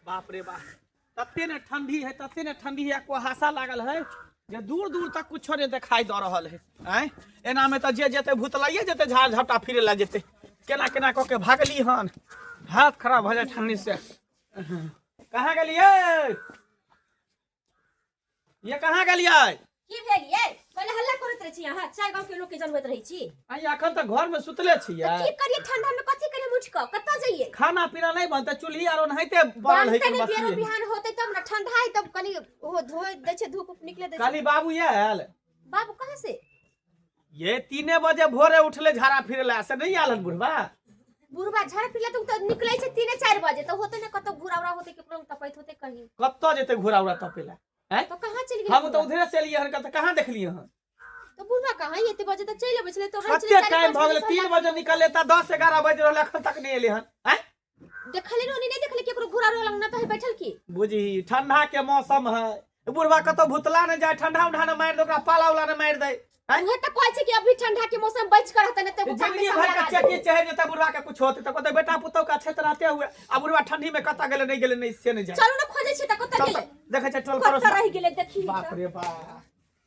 बाप रे बाप, तते ने ठंडी है, तते ने ठंडी है, कुहासा लागल है जे दूर दूर तक कुछो नहीं देखाई दऽ रहल है। आँय, एना में तऽ जे जेतै भुतलाइए जेतै, झाड़ झपटा फिरे ला जेतै। केना केना कऽ के भागली हन, हाथ खराब भऽ जाय ठंडी से। कहाँ गेलियै ये, कहाँ गेलियै? की भेल ये? पहिले हल्ला करैत रहै छी अहाँ, चारि गाँव के लोक के जनबैत रहै छी। आइ अखन तक घर में सुतले छियै। तऽ की करियै ठंडा में, कथी करियै उठि कऽ, कतऽ जइयै? खाना पीना नहीं बनतै, चूल्ही आर ओनाहिते बनल है। बनतै के ने बेरो बसिए। बिहान होतै तब ने, ठंडा है तब कनि ओहो धोए दै छै, धूप उप निकले दै छै। काली बाबू आयल? बाबू कहाँ से? ये 3 बजे भोरे उठले झाड़ा फिरे ला, से नहीं आयल हन बुढ़बा? बुढ़बा झाड़ा फिरला तऽ उ तऽ निकलै छै 3-4 बजे, तऽ होतै ने कतौ घुरा उरा होतै, केकरो तपैत होतै कहीं। कतऽ जेतै घोड़ा उड़ा तपे ला? हैं? तऽ कहाँ चलि गेलै हम तऽ बुढ़बा? उधरे से एलियै हन, तऽ कहाँ देखलियै हन? तऽ बुढ़बा कहाँ एते बजे तऽ चलि अबै छलै, तऽ रहै छलै कते चारि टाइम पाँच भऽ गेलै, बजे। 3 बजे निकलले तऽ 10-11 बज रहल, एखन तक नहि एलै हन। हैं? देखले ने, नहीं देखले केकरो घुरा रहल ना तऽ बैठल की? बुझी ठंडा के मौसम है, बुढ़वा कतौ भुतला नहीं जाए, ठंडा उंडा न मारि दे ओकरा, पाला उला न मारि दे। हैं? उहे तऽ कहै छै कि अभी ठंडा के मौसम बच कर रहतै ने तऽ एगो काम जिंदगी में भर के लगा चेकी देतै। चढ़ जेतै बुढ़वा के कुछ होते तऽ कहते बेटा पुतहु के अच्छे रहते हुए आ बुढ़वा ठंडी में कतऽ गेलै नहीं गेलै नहीं से नहीं जाए। चलू ने खोजै छी तऽ कतऽ चल गेलै। तऽ देखै छै टोल कतऽ पड़ोस। रहि गेलै देखी। बाप रे बाप,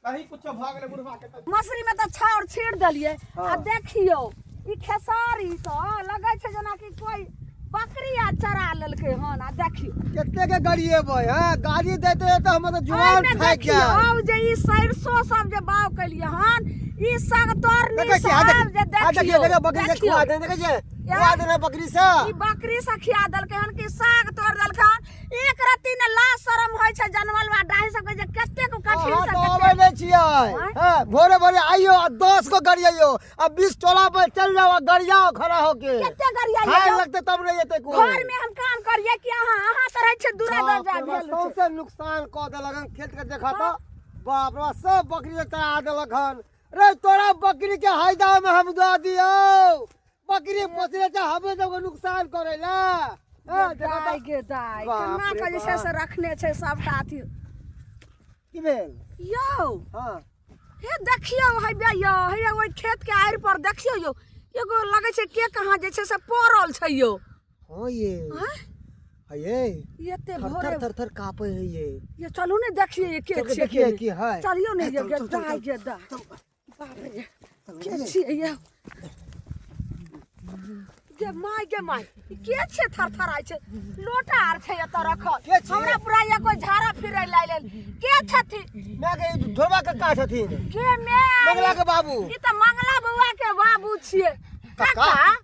कहीं कुछो भऽ गेलै बुढ़वा के तऽ। मसुरी में तऽ छाउर छीट देलियै आ देखियौ ई खेसारी तऽ लगै छै जेनाकि कोई बकरी आ चरा लेलकै हन। आ देखियौ कते के गरिएबै? हैं, गाड़ी देते तऽ हमर तऽ जुआन एहिमे थाकि देखियौ जायत। जे ई सरसो सब जे बाग केलियै हन, ई सब तोड़नी देखै छियै, आ सब जे आ देखियौ देखियौ देखियौ बकरी के देखियौ खुआ देने, देखै छियै, खुआ देने बकरी से। ई बकरी से खिया देलकै हन कि साग तोड़ देलकै हन। एक रत्ती ने लाज शरम होइ छै जनमल बा डाही सबके जे कतेक कठिन अहाँ से तऽ कतेक अबै नहि छियै। आँय? हैं, भोरे भोरे आइयो आ 10 गो गरियैयो आ 20 टोला पर चलि जाओ आ गरियाओ खड़ा होके। कते गरियाइयो खाय यौ? लगतै तब नहि एतै कोइ। घर में हम काम करिए कि अहाँ? अहाँ तऽ रहै छियै दूरा बाप दर्जा रे बाप, भेल छै। सौंसे नुकसान कऽ देलक हन खेत के। देखा तऽ, बाप रे बाप, सब बकरी के चरा देलक हन। रे तोरा बकरी के हैदा में हम दऽ दियौ। बकरी पोसने छै हमरे सबके नुकसान करै ला। हाँ, देखा तऽ। दाइ गे दाइ, बाप केना रे के जे छै बाप। से रखने छै सबटा अथी। की भेल? यौ। हाँ। हे देखियौ, हे बे यौ, हे ओहि खेत के आड़ि पर देखियौ यौ, एगो लगै छै के कहाँ जे छै से पड़ल छै यौ। हाँ ये। आँय? है ये। ई एते थर भोरे थर थर थर कांपे है ये। ये चलू ने देखिए ये के चल के छियै देखिए के की है। चलियौ ने हे, ये चल, गे चल, चल, दाइ चल। गे दाइ, चल, बाप रे, चल, के ये। छियै ये? गे माय गे माय, ई के छियै थरथराइ छै? लोटा आर छै एतऽ रखल। के छियै? हमरा पूरा ये कोई झाड़ा फिरै लाइ लेल के छथिन? माय के ई ढोरबा कक्का छथिन। गे माय, मंगला के बाबू। ई तऽ मंगला बौआ के बाबू छियै। कक्का। काका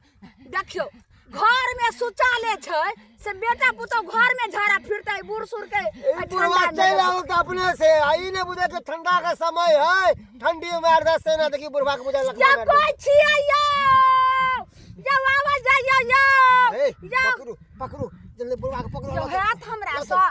देखियौ, घर में शौचालय छै से बेटा पुतोह घर में झाड़ा फिरतै बूढ़ सूढ़ के? ई आ बुढ़वा ठंडा चलि मे आयल तऽ अपने से आ ई नहि बुझे कि ठंडा के समय है, ठंडी मार दे से ना। देखी बुढ़वा के बुझा या लखना। कोई छियै यौ? यौ आवाज जाइयो यौ। ए, यौ। पकड़ू पकड़ू जल्दी बुढ़वा के पकड़ू। यौ हेत हमरा सँ?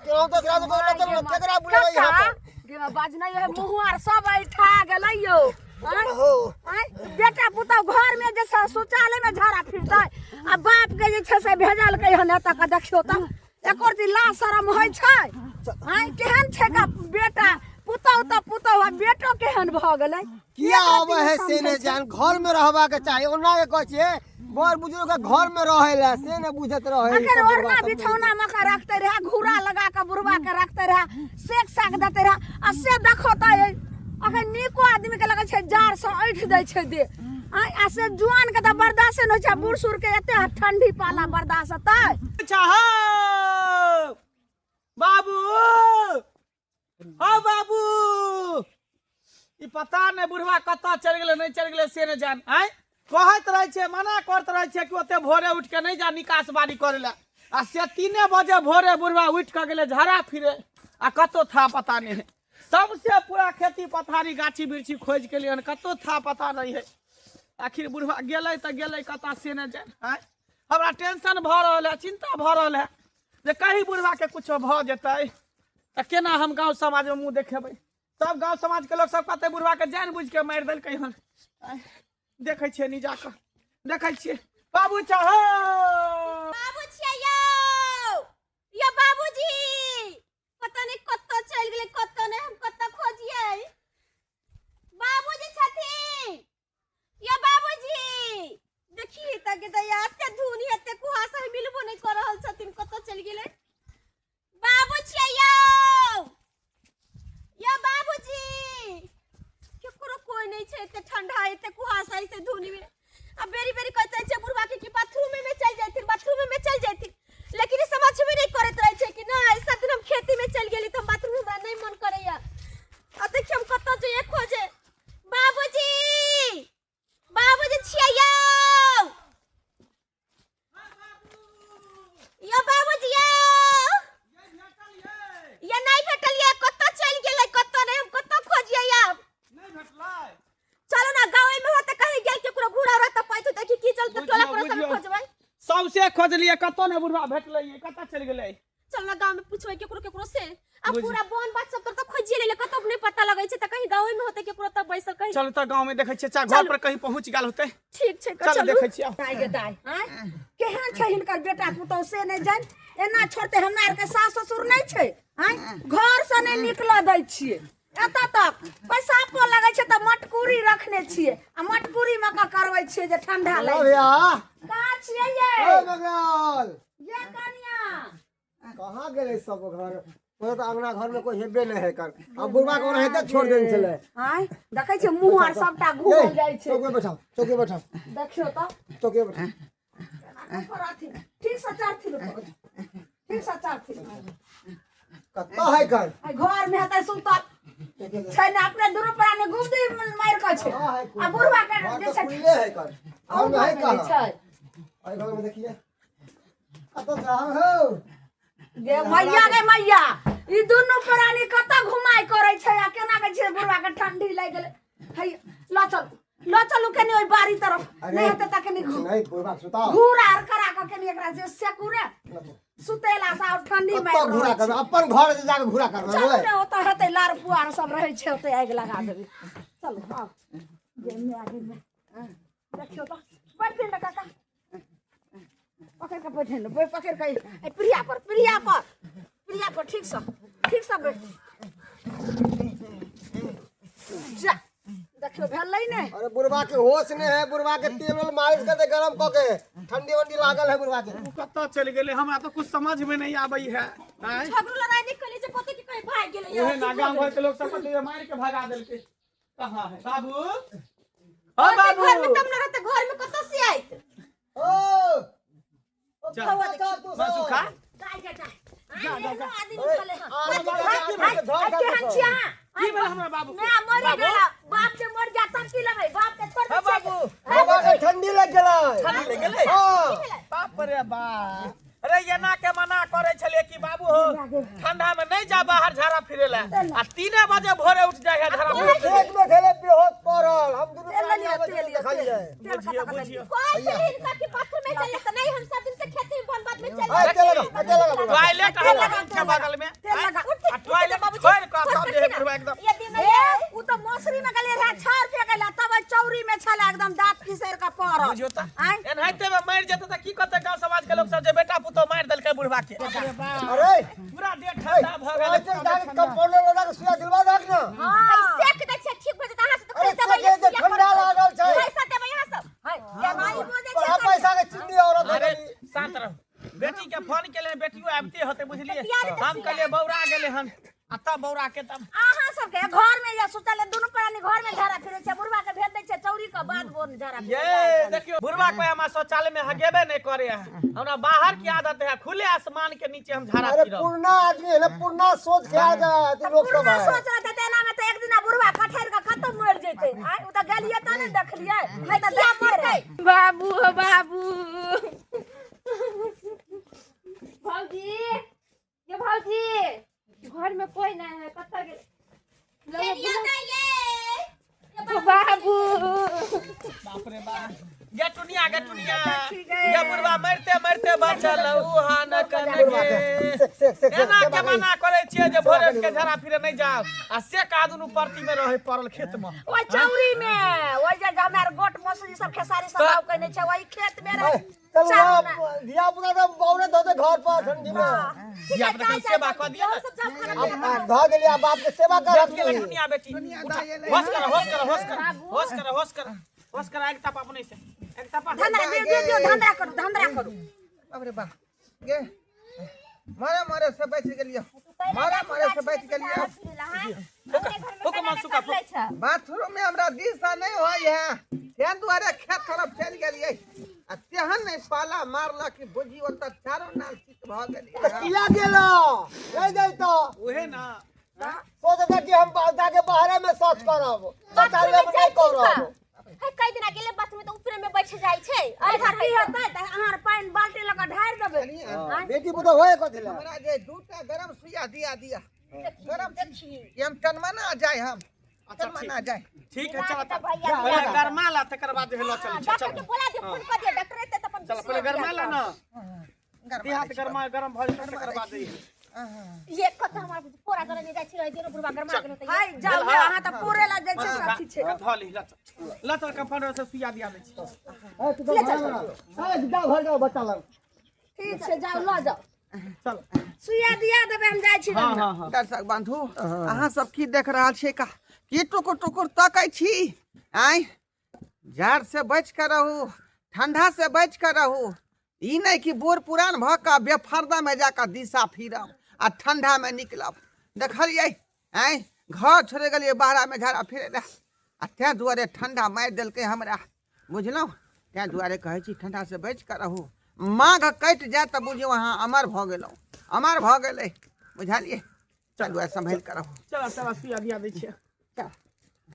केना तो केना तो चलो, केकरा बुलेबै यहाँ पर? गे बजनै है, मुँह आर सब ऐठा गेलै यौ। आँय? हो। आँय? बेटा पुतोह घर में जे छै शौचालय में झाड़ा फिरतै आ बाप के जे छै से भेजलकै हन एतऽ के। देखियौ तऽ एको दिन लाज शरम होइ छै? आँय, केहन छै का बेटा पुतोह तऽ पुतोह आ बेटो केहन भऽ गेलै? किया एक आबै रत्ती है नहि से समझै नहि छै। जान। घर में रहबाक चाही, ओना के कहै छियै बड़ बुजुर्ग के घर में रहै ला, से नहि बुझैत रहै ई अखन सब बुढ़वा ओढ़ना सब। बिछौना में के रखते रहे, घूरा लगा के बुढ़वा के रखते रहे, सेक साक देते रहे आ से देखो तऽ अखन नीको आदमी के लगै छै जाड़ से ऐठ दै छै दे आ आ से जुआन के तऽ बर्दाश्त नहि होइ छै, बूढ़ सूढ़ के एते ठंडी पाला बर्दाश्त हेतै? अच्छा हो बाबू, हो बाबू, ई पता नहि बुढ़वा कतऽ चलि गेलै, नहि चलि गेलै से नहि जान। आँय, कहैत रहै छै, मना करैत रहै छै कि ओते भोरे उठि कऽ नहि जा निकास बारी करै लए, आ से 3 बजे भोरे बुढ़वा उठि कऽ गेलै झाड़ा फिरे आ कतौ था पता नहि है। सबसे पूरा खेती पथारी गाछी बिरछी खोजि के लिए हन, कतौ था पता नहीं है। आखिर बुढ़वा गेलै तऽ गेलै कतऽ से नहि जान। आँय, हमरा टेंशन भऽ रहल है, चिंता भऽ रहल है जे कहीं बुढ़वा के कुछो भऽ जेतै तऽ केना हम गाँव समाजमे मुँह देखेबै? सब गाँव समाजके लोक सब कहतै बुढ़वा के जानि बुझि के मारि देलकै हन। आँय, देखै छियै नि जाकऽ देखै छियै। बाबू चाहो, बाबू छियै यौ, यो बाबूजी, पता नहीं कतऽ चलि गेलै, कतऽ नहि, हम कतऽ खोजियै। बाबूजी छथिन यो? बाबूजी, देखिए तऽ गे दैया, एते धुनी एते कुहासा है, मिलबो नहीं कर रहल छथिन, कतऽ चलि गेलै? बाबू छियै यौ, यौ बाबूजी। केकरो कोई नहीं छै, एते ठंडा एते कुहासा एते धुनी में। आ बेरी बेरी कहते छै बुढ़वा के कि बाथरूम में चल जाथिन, बाथरूम में चल जाथिन, लेकिन ई समझबे नहीं करैत रहे छै कि नहीं सब दिन हम खेती में चल गेली त बाथरूम हमरा नहीं मन करैया। आ देखियौ हम कतऽ जइयै खोजे। बाबूजी, बाबूजी छियै यौ, यौ बाबूजी यौ, ये नहीं भेटल ये, कतऽ चलि गेलै कतऽ नहीं, हम कतऽ खोजियै आब? नहीं भेटलै। चलो ना गाँव में होते कहीं गेल केकरो घूरा उरा तऽ पैतो देखी की चलते टोला पड़ोस में बुझियौ। खोजबै। सबसे खोजलियै कतौ नहि बुढ़वा भेटलै, कतऽ चलि गेलै? चल ना गाँव में पूछबै केकरो केकरो से। आ बुझ- पूरा वन बात सब तर तऽ खोजिए लेले, कतौ नहीं पता लगै छै, तऽ कहीं गाँव में होते केकरो तऽ बैसल कहीं। चलू तऽ गाँव में देखै छियै, चाहे घर चलू। पर कहीं पहुँच गेल होतै। ठीक छै, चलू चलू देखै छियै आउ। दाय गे दाय, आँय केहन छै हिनकर बेटा पुतहु से नहि जानि, एना छोड़ते हमरा आरके सास ससुर नहि छै, आँय घर से नहि निकलऽ दै छियै। एतऽ तक पेशाबो लगै छै तऽ मटकुरी रखने छियै आ मटकुरी मे कऽ करबै छियै जे ठंडा हेलो लागि। भैया, कहाँ छियै ये? ओ बंगाल ये कनिया कहाँ गेलै सब घर? ओतऽ तऽ अंगना घर में कोई हेबे नहीं है कर। अब बुढ़वा के ओनाहिते छोड़ देने छलै। आँय देखै छियै मुँह आर सबटा घूमल जाइ छै। चौकी पर बैठाओ, चौकी पर बैठाओ। देखियौ तऽ। चौकी पर बैठाओ। ऊपर ठीक से चढ़थिन ऊपर, ठीक से चढ़थिन। कतऽ है कर? आइ घर में हेतै सुतल छै ने, अपने दुनू प्राणी गुमदी मारि कऽ छै कहाँ है? आ बुढ़वा के घर जे तऽ छै खुलले है कर। घर में है घर में कहाँ? छै। एहि घर में देखिए कतऽ जाम हो गे मैया, गे मैया, ई दुनू प्राणी कतऽ घुमाइ करै छै आ केना के छै बुढ़वा के ठंडी लागि गेलै। है लऽ चलू, लऽ चलू कनि ओहि बाड़ी तरफ। अरे, नहि हेतै तऽ कनि नहीं बुढ़वा के सुताओ। घूरा आर करा कऽ कनि एकरा जे सेकुरे सुतेला से आओर ठंडी कतऽ मारि घूरा रहल करबै? छै। अपन घर जे जाके घूरा करबै। चलू ओए। ने ओतऽ हेतै लार पुआर सब रहै छै, ओतऽ आगि लगा देबै। चलू आउ। गे माय, गे माय। देखियौ तऽ बैठथिन ने काका, पकड़ कऽ बैठे ने, पकड़ कऽ एहि प्रिया पर, प्रिया पर, प्रिया पर ठीक से, ठीक से बैठ जा। देखियौ भेलै ने। अरे बुढ़वा के होश नहीं है, बुढ़वा के तेल उल मालिश कर दे गरम कऽ के, ठंडी वंडी लागल है बुढ़वा के। ओ कतऽ चलि गेलै? हमरा तऽ कुछ समझ में नहीं आबै है। आँय? झगड़ो लड़ाई नहीं करै छै, कतऽ की कहीं भागि गेलै। ओहे ना गाँव घर के लोग सब कहतै जे मारि के भगा देलकै। कहाँ है बाबू? ओ बाबू घर में तब न रहते, घर में कतऽ से आयत? ओ ओ चल। कतऽ छह तू सब? बस खा। दाय गे दाय। जा, जा, जा। आदमी ओए, छलै हँ। आराम आइ, से आइ, आराम से धर आइ कर केहन दो। छियै अहाँ? की भेल हमरा बाबू के? माय मरि बाबू? गेला, बाप जे मरि जा तब की लेबै? बाप के छोड़ हे दै छियै। बाबू। बुढ़वा के ठंडी लग गेलै। ठंडी लागि गेलै? हाँ। बाप रे बाप। अरे एना के मना करे छलियै कि बाबू हो ठंडा में नहीं जा बाहर झाड़ा फिरे ला, आ 3 बजे भोरे उठ जाय है झाड़ा फिरे। खेत में छलै बेहोश पड़ल, हम दुनू तेल प्राणी लिअ, आबै तेल छलै लिअ, देखलियै। तेल बुझियौ, खतम कर बुझियौ। कहै छलै हिनका कि बाथरूम में चल, तऽ नहीं हम सब दिन से खेती में बन बाद में चल। ए, तेल लगा, तेल लगा बुढ़वा के। टॉयलेट तेल हमरा लगा, छै तेल बगल में। तेल लगा। आ टॉयलेट छोड़ि कऽ तब जे है बुढ़वा एकदम। ये दिन ए, उ तऽ मौसरी में गेलै रहै, छाउर फेकै ला, तब ओहि चौरी में छलै एकदम दाँत खिसैर कऽ पड़ल। बुझियौ तऽ। आँय? एनाहिते में मरि जेतै तऽ की कहतै गाँव समाज के लोक सब जे बेटा पुतोह मारि देलकै बुढ़वा के। अरे पूरा देह ठंडा भऽ गेलै। टॉयलेट जाके कंपाउंडर लगा के सुइया दिलवा दहक ना। हाँ। सेक दै छै, ठीक भऽ जेतै। अहाँ सब तऽ अरे खरीदबै, सेके जे सुइया ठंडा पड़त। लागल छै। पैसा देबै अहाँ सब। है, केना ई बजै छै? बड़ा पैसा के चिन्नी औरत है अरे गली। शांत रहू। बेटी के फोन केले, बेटियो आबिते होतै बुझलियै। तैयारी तऽ हम कहलियै बौरा गेलै हन आ तब बौरा के तब अहाँ सबके घर में या सुतल दुनू प्राणी घर में झाड़ा फिरै छै, बुढ़वा के भेज दै छै चौरी के बाद बोन झाड़ा फिरै ये देखियो बुढ़वा कोई हमरा शौचालय में हगेबे नहीं करे है, हमरा बाहर की आदत है, खुले आसमान के नीचे हम झाड़ा अरे फिरब। पुरना आदमी है ना, पुरना सोच के आ जाए तो लोग सब पुरना है। सोच रहतै तऽ एना में तऽ एक दिना बुढ़वा कठैर के कतौ मरि जेतै। आइ ओ तऽ गेलियै तऽ नहि देखलियै, नहि तऽ किया देखतियै मरतै? रहै। बाबू हो बाबू, भौजी ये भौजी, घर में कोई नहीं है, कतऽ गेल? बाबू बाप रे बाप। गे टुनिया, गे टुनिया, गे बुढ़वा मरते मरते बचल उहान कन बुढ़वा गे। के सेक सेक सेक एना सेक के मना करे छियै जे भोरे उठि के झाड़ा फिरे नहीं जाओ, आ से का दुनू परती में रहे पड़ल खेत में। ओहि चौरी में, ओहि जे हमरा आर गोट मसूरी सब खेसारी सब तऽ- आब कने छै ओहि खेत में रहे। चल चल ना। धिया पुता सब बौरे धो दे घर पर ठंडी में। धिया पुता के सेवा कऽ दिअ ने। अब धो देलियै, आब बाप के सेवा कर। बेटी के टुनिया बेटी उठा। होश कर, होश कर, होश कर, होश कर, होश कर, होश कर। एक तापा अपने से एक तापा। धंधा दियौ, दियौ, दियौ, धंधा करू, धंधा करू। बाप रे बाप गे, मारे मारे सब बचि गेलियै। मरे मरे से बचि गेलियै। फूक मन सुखा, फूक। बाथरूम में हमरा दिशा नहीं होय है, तें दुआरे खेत तरफ चलि गेलियै आ तेहन नहि पाला मारलक कि बुझियौ तऽ चारो नाल चित भऽ गेलियै। तऽ किया गेलो रहि जैतो। उहे ना। सोचता कि हम जाके बाहरे में शौच करब, शौचालय में नहीं करब। है कई दिन गेले बाथरूम तऽ ऊपरे में बैठ जाइ छै। अच्छा की हेतै तऽ अहाँ पानि बाल्टी लऽ कऽ ढारि देबै। हाँ, बेटी पुतोह होए कथी लए? हमरा जे दूटा गरम सुइया दिया दिया गरम कि हम टनमना जाय, हम टनमना जाय। ठीक है, चल। तऽ भैया पहिले गरमा ला, तकर बाद जे हेलो चल डॉक्टर चल। के बोला दियो, फोन कर दियो, डॉक्टर एते तऽ अपन। चल, पहिले गरमा ला ना। गरमा देह हाथ दै छी। गरमा गरम भऽ जेतै, तकर बाद जे ये कत हमर पूरा करे नहीं जाइ छी रह दियो, बुढ़वा गरमा गेल होतै। हाय जाउ ने, अहाँ तऽ पूरे लऽ जाइ छै, अथी छै। धऽ ली, लऽ चल, लऽ चल, कंपाउंडर से सुइया दिया दै छी। ए, तू तो घर में ए, जाओ घर जाओ बच्चा लग। ठीक छै, जाउ लऽ जाउ। चल। सुइया दिया देबै, हम जाइ छी। हाँ हाँ हाँ। दर्शक बंधु, अहाँ सब की देख रहल छियै? का की टुकुर टुकुर तकै छी? आँय, जाड़ से बचि कऽ रहू, ठंडा से बचि कऽ रहू। ई नहि कि बूढ़ पुरान भऽ कऽ बेफर्दामे जा कऽ दिशा फिरब आ ठंडामे निकलब। देखलियै? आँय, घर छोड़ि गेलियै बाहरामे झाड़ा फिरै लए आ ताहि दुआरे ठंडा मारि देलकै हमरा, बुझलहुँ? ताहि दुआरे कहै छी, ठंडासँ बचि कऽ रहू। माघ कटि जायत तऽ बुझियौ अहाँ अमर भऽ गेलहुँ, अमर भऽ गेलै, बुझलियै? चलू, आइ सम्हारि कऽ रहू। चल चल, सुइया दिया दै छियै। चल।